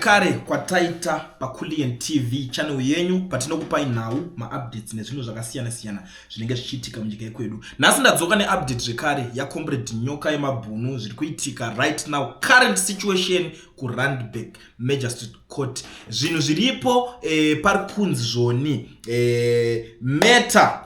Zvekare kwataita paCulian TV channel yenyu patinokupai nhau, maupdates nezvinhu zvakasiyana siyana zvinenge zvichiitika munyika yekwedu. Nhasi ndadzoka neupdate zvekare yaComrade Nyoka yemabhunu zviri kuitika right now, current situation kuRandburg Magistrate Court. Zvinhu zviripo pari kunzi zvoni meta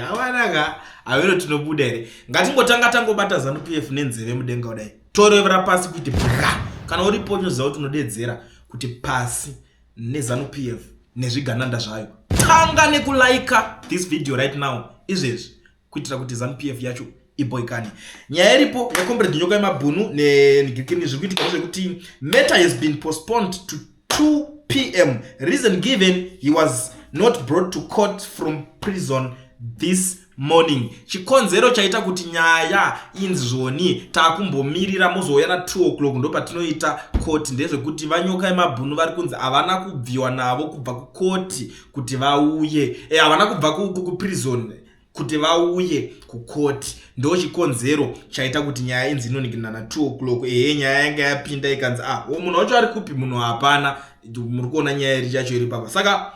havanaka havero tinobuda here? Ngatingotanga tangobata Zanu PF nenzeve mudenga kudai, torevera pasi kuti bra. Kana uripo unoziva kuti unodedzera kuti pasi neZanu PF nezvigananda zvayo. Tanga nekulaika this video right now izvezvi kuitira kuti Zanu PF yacho iboikane. Nyaya iripo yaComrade Nyoka yemabhunu nenhikini zviri kuitika ndezvekuti matter has been postponed to 2 p.m. Reason given, he was not brought to court from prison this morning. Chikonzero chaita kuti nyaya inzi zvoni taakumbomirira mozouya na2 o'clock ndo patinoita court ndezvekuti vaNyoka yemabhunu vari kunzi havana kubviwa navo kubva kukoti kuti vauye, havana kubva kuprison kuti vauye kukoti. Ndo chikonzero chaita kuti nyaya inzi inonikina na2 o'clock. Ehe, nyaya yanga yapinda ikanzi, ah, munhu wacho ari kupi? Munhu hapana. Muri kuona nyaya iri yacho iri papa. Saka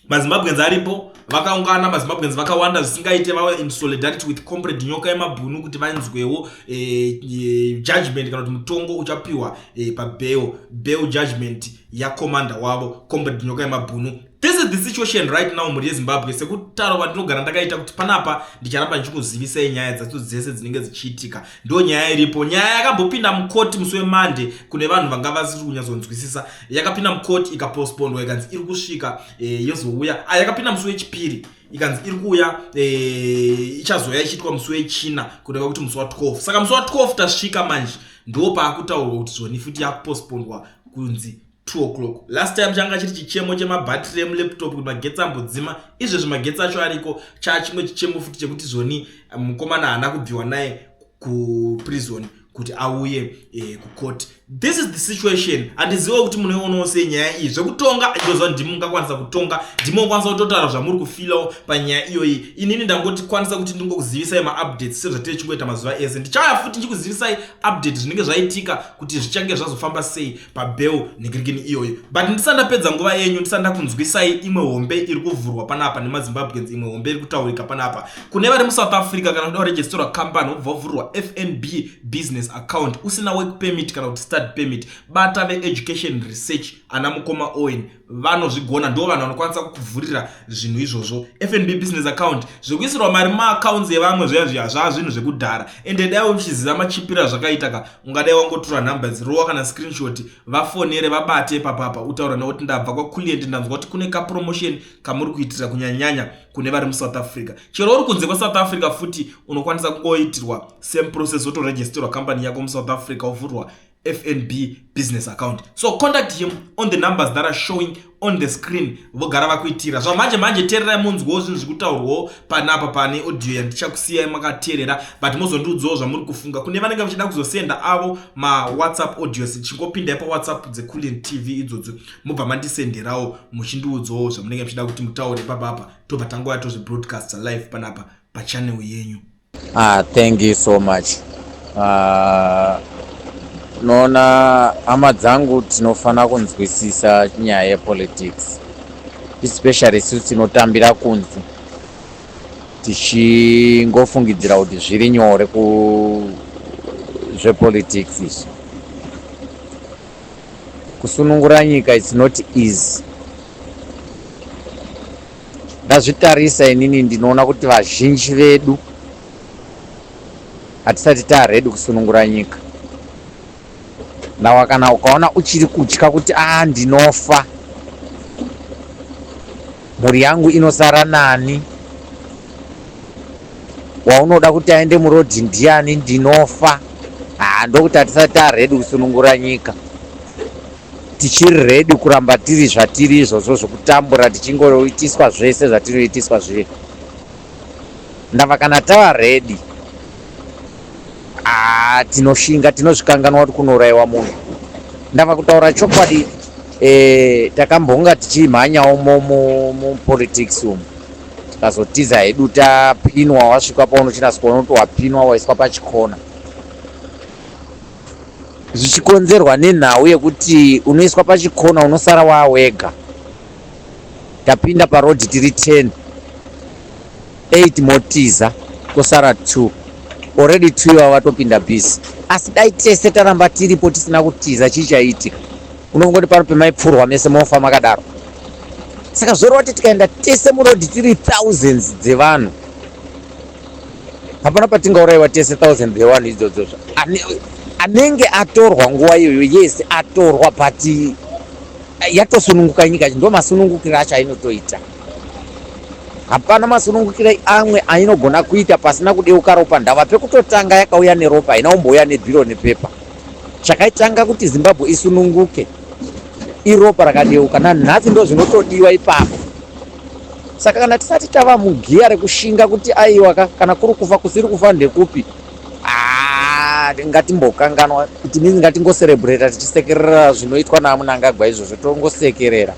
maZimbabweans aripo vakaungana, maZimbabweans vakawanda zvisingaite, vava in solidarity with Comrade Nyoka yemabhunu kuti vanzwewo judgment kana kuti mutongo uchapiwa pabail bail judgment yacommander wavo, Comrade Nyoka yemabhunu. This is the situation right now, mhuri yeZimbabwe. Sekutaura kwandinogara ndakaita kuti panapa ndicharamba ndichikuzivisai nyaya dzacho dzese dzinenge dzichiitika. Ndo nyaya iripo. Nyaya yakambopinda mukoti musi weMonday, kune vanhu vanga vasiri kunyatsonzwisisa, yakapinda mukoti ikapostpondwa, ikanzi iri kusvika yozouya. Yakapinda musi wechipiri, ikanzi iri kuuya, ichazoya ichiitwa musi wechina, kureva kuti musi wa12. Saka musi wa12 tasvika manje, ndo paakutaurwa kuti zvoni futi yakupostpondwa kunzi 2 o'clock. Last time changa chiri chichemo chemabhatiri emulaptop kuti magetsi ambodzima. Izvezvi magetsi acho ariko. Chaa chimwe chichemo futi chekuti zvoni mukomana haana kubviwa naye kuprison kuti auye kucourt. This is the situation. Handiziva kuti munoionawo sei nyaya iyi. Zvekutonga ndoziva ndimi mungakwanisa kutonga, ndimi mungakwanisa kutotaura zvamuri kufilawo panyaya iyoyi. Inini ndangoti kwanisa kuti ndingokuzivisai maupdates sezvatiri chingoita mazuva ese. Ndichauya futi ndichikuzivisai update zvinenge zvaitika kuti zvichange zvazofamba sei pabail nhingirikini iyoyo. But ndisati ndapedza nguva yenyu, ndisati ndakunzwisai imwe hombe iri kuvhurwa panapa nemaZimbabweans, imwe hombe iri kutaurika panapa kune vari muSouth Africa. Kana kuda kuregisterwa company, wobva wavhurirwa FNB business account usina work permit kana kuti study permit, bata veEducation Research. Ana mukoma Owen vanozvigona, ndo vanhu vanokwanisa kukuvhurira zvinhu izvozvo, FNB business account. Zvekuisirwa mari mumaaccounts evamwe zviya zviya zvaa zvinhu zvekudhara. Ende dai uchiziva machipiro azvakaita ka, ungadai wangotora nhamba dzirowa kana screenshot, vafonere, vabate papapa, utaura nekuti ndabva kwaCulient, ndanzwa kuti kune kapromotion kamuri kuitira kunyanyanya kune vari muSouth Africa. Chero uri kunze kweSouth Africa futi unokwanisa kungoitirwa same process, wotoregisterwa company yako muSouth Africa, wovhurwa FNB business account. So contact him on the numbers that are showing on the screen, vogara vakuitira zvamanje manje. Teererai munzwewo zvinhu zviri kutaurwawo panapa pane audio yandichakusiyai makateerera, but mozondiudzawo zvamuri kufunga. Kune vanenge vachida kuzosenda avo maWhatsApp audios, chingopindai paWhatsApp dzeCulian TV idzodzo, mobva mandisenderawo muchindiudzawo zvamunenge muchida kuti mutaure papapa, tobva tangouya tozvibroadcasta live panapa pachannel yenyu. Ah, thank you so much. Unoona hama dzangu, tinofana kunzwisisa nyaya yepolitics, especially isusu tinotambira kunze tichingofungidzira kuti zviri nyore ku zvepolitics izvi. Kusunungura nyika, it's not easy. Ndazvitarisa inini, ndinoona kuti vazhinji vedu hatisati taready kusunungura nyika. Nawa kana ukaona uchiri kutya kuti a ndinofa, mhuri yangu inosara nani, waunoda kuti aende murodhi ndiani, ndinofa, ha, ndokuti hatisati taready kusunungura nyika. Tichiri ready kuramba tiri zvatiri izvozvo zvokutambura, tichingoitiswa zvese zvatinoitiswa zviye. Ndava kana tava ready, ah, tinoshinga, tinozvikanganwa kuti kunourayiwa munhu. Ndava kutaura chokwadi, takambonga tichimhanyawo mupolitics umu, tikazotiza hedu tapinwa. Wasvika paunochina kuona kuti wapinwa, waiswa pachikona. Zvichikonzerwa nenhau yekuti unoiswa pachikona unosara waawega. Tapinda parodhi tiri 10, 8 motiza kosara 2. Already 2 ivava vatopinda busy. Asi dai tese taramba tiripo tisina kutiza chii chaiitika? Unongoti pano pemaipfurwa mese mofa makadaro. Saka zvoreva kuti tikaenda tese murodhi tiri thousands dzevanhu hapana patingaurayiwa tese thousand dzevanhu idzodzo. Anenge atorwa nguva iyoyo yes atorwa but yatosununguka nyika ndo masunungukiro acho ainotoita. Hapana masunungukiro amwe ainogona kuita pasina kudeuka ropa. Ndava pekutotanga yakauya neropa haina kumbouya nebhiro nepepa. Chakaitanga kuti Zimbabwe isununguke iropa rakadeuka. Nanhasi ndo zvinotodiwa ipapo. Saka kana tisati tava mugiya rekushinga kuti aiwa ka kana kuri kufa kusiri kufa ndekupi ah, ngatimbokanganwa kuti mini ngatingoserebreta tichisekerera zvinoitwa naMnangagwa izvozvo tongosekerera.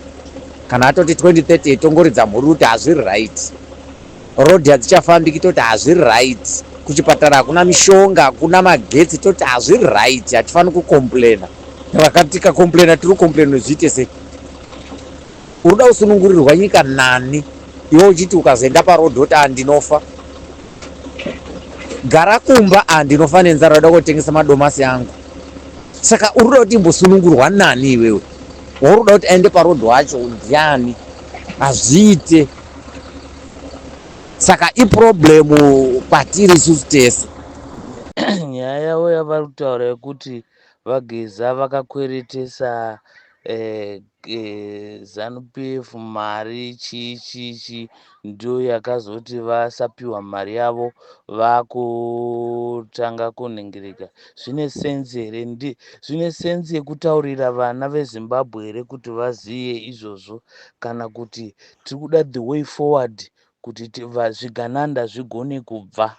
Kana atoti 2030 tongoridza mhuri kuti hazviri right. Rodhi hadzichafambiki toti hazviri right. Kuchipatara hakuna mishonga, hakuna magetsi toti hazviri right. Hatifani kucomplaina. Vakati tikacomplaina tiri kucomplaina zviite sei? Uri kuda kusunungurirwa nyika nani iwe uchiti ukazoenda parodhi woti andinofa. Gara kumba andinofa nenzara uda kotengesa madomasi angu. Saka uri kuda kuti imbosunungurwa nani iwewe? Wauri kuda kuti aende parodhi wacho ndiani? Hazviite. Saka iproblem kwatiri isusu tese. Nyaya yavo yavari kutaura yekuti VaGeza vakakweretesa Zanu PF mari chii chii chii ndiyo yakazoti vasapiwa mari yavo vakutanga kunhingirika. Zvine sense here? Zvine sense yekutaurira vana veZimbabwe here kuti vazive izvozvo kana kuti tiri kuda the way forward kuti zvigananda zvigone kubva?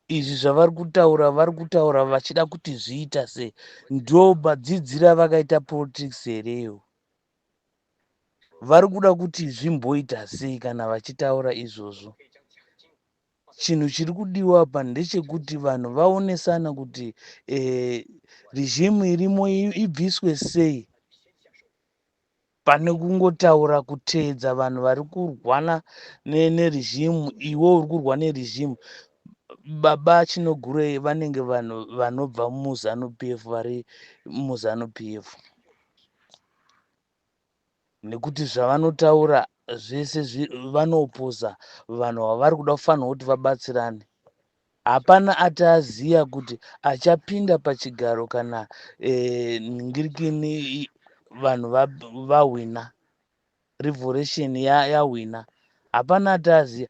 Izvi zvavari kutaura vari kutaura vachida kuti zviita sei? Ndo madzidziro avakaita politics here iyo? Vari kuda kuti zvimboita sei kana vachitaura izvozvo? Chinhu chiri kudiwa apa ndechekuti vanhu vaonesana kuti regime irimo ibviswe sei pane kungotaura kuteedza vanhu vari kurwana neregime iwe uri kurwa neregime. Baba Chinogurei vanenge vanhu vanobva muZanu PF vari muZanu PF nekuti zvavanotaura zvese vanopoza vanhu vavari kuda kufanirwa kuti vabatsirane. Hapana ati aziya kuti achapinda pachigaro kana nhingirikini vanhu vahwina revolution yahwina. Hapana ati aziya.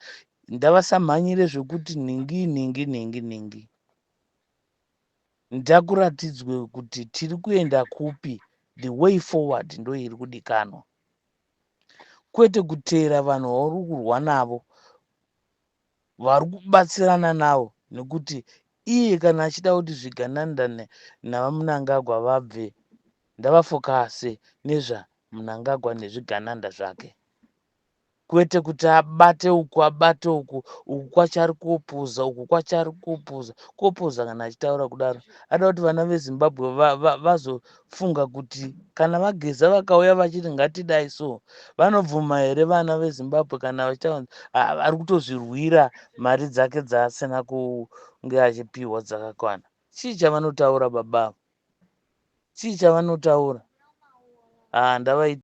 Ndavasamhanyire zvekuti nhingi nhingi nhingi nhingi. Ndakuratidzwe kuti tiri kuenda kupi. The way forward ndo iri kudikanwa. Kwete kuteera vanhu vauri kurwa navo vari kubatsirana navo nekuti iye kana achida kuti zvigananda navaMnangagwa vabve ndavafokase nezvaMnangagwa nezvigananda zvake. Kwete kuti abate uku abate uku uku kwacho ari kuopoza uku kwacho ari kuopoza. Kuopoza kana achitaura kudaro ada kuti vana veZimbabwe vazofunga kuti kana VaGeza vakauya vachiti ngatidai so vanobvuma here vana veZimbabwe kana vachitaura ari kutozvirwira mari dzake dzaasina kunge achipiwa dzakakwana. Chii chavanotaura baba ava? Chii chavanotaura? Ndavaite.